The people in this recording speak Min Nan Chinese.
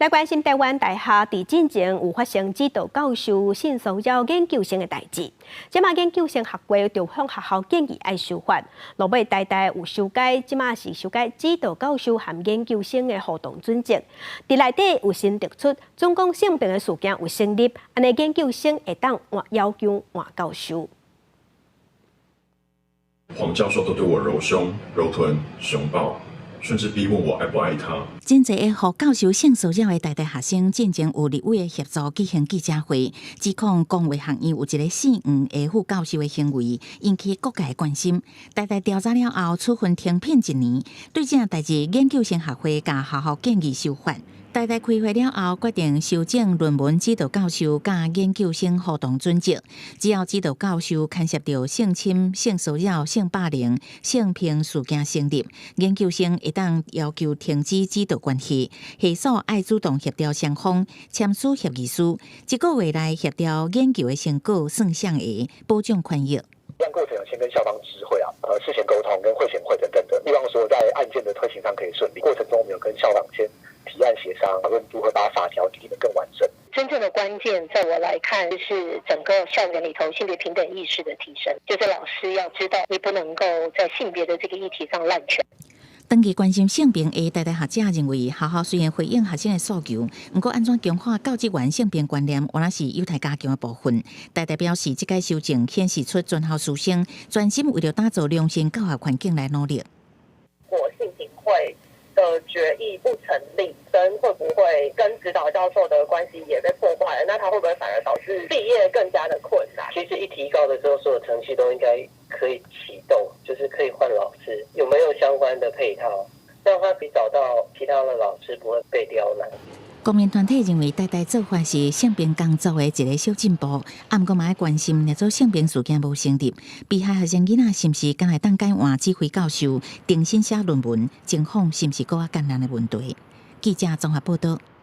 來關心臺灣大學佇進前有發生指導教授性騷擾研究生的代誌，這馬研究生學會就向學校建議愛修法，落尾台大有修改，這馬是修改指導教授和研究生的互動準則。佇內底有新提出，準講性平的事件有成立，按呢研究生會當換要求換教授。黃教授都對我揉胸、揉臀、熊抱，甚至逼問我愛不愛他。真濟个予教授性騷擾的台大學生，進前有立委的協助舉行記者會，指控公衛學院有一个姓黃的副教授的行為，引起各界關心。台大調查了後，處分停聘一年。對這代誌，研究生學會共學校建議修法。台大開會了後，決定修正論文指導教授佮研究生互動準則。只要指導教授牽涉著性侵、性騷擾、性霸凌、性平事件成立，研究生會當要求停止指導關係，系所愛主動協調雙方簽署協議書，一個月內協調研究的成果算啥個，保障權益。這樣過程有先跟校方知會啊，事前溝通跟會前會等等的，希望說在案件的推行上可以順利。過程中我們有跟校長先提案協商，討論如何把法條訂得更完整。真正的關鍵，在我來看，是整個校園裡頭性別平等意識的提升。就是老師要知道，你不能夠在性別的這個議題上濫權。長期關心性平的台大學者認為，學校雖然回應學生的訴求，毋過按怎強化教職員性平觀念，原來是有待加強的部分。台大表示，這屆修正顯示出全校師生專心為著打造良善教學環境來努力。果性平會的決議不成立，生會不會跟指導教授的關係也被破壞了？那他會不會反而導致畢業更加的困難？其實一提告的時候，所有程序都應該可以啟動，就是可以換老師，有沒有相關的配套，讓他可以找到其他的老師，不會被刁難。公民團體認為，台大做法是性平工作的一个小進步，啊，毋過嘛愛關心，若做性平事件無成立，被害學生囡仔是毋是敢會當改換指揮教授，重新寫論文，情況是毋是閣較艱難的問題？記者綜合報道。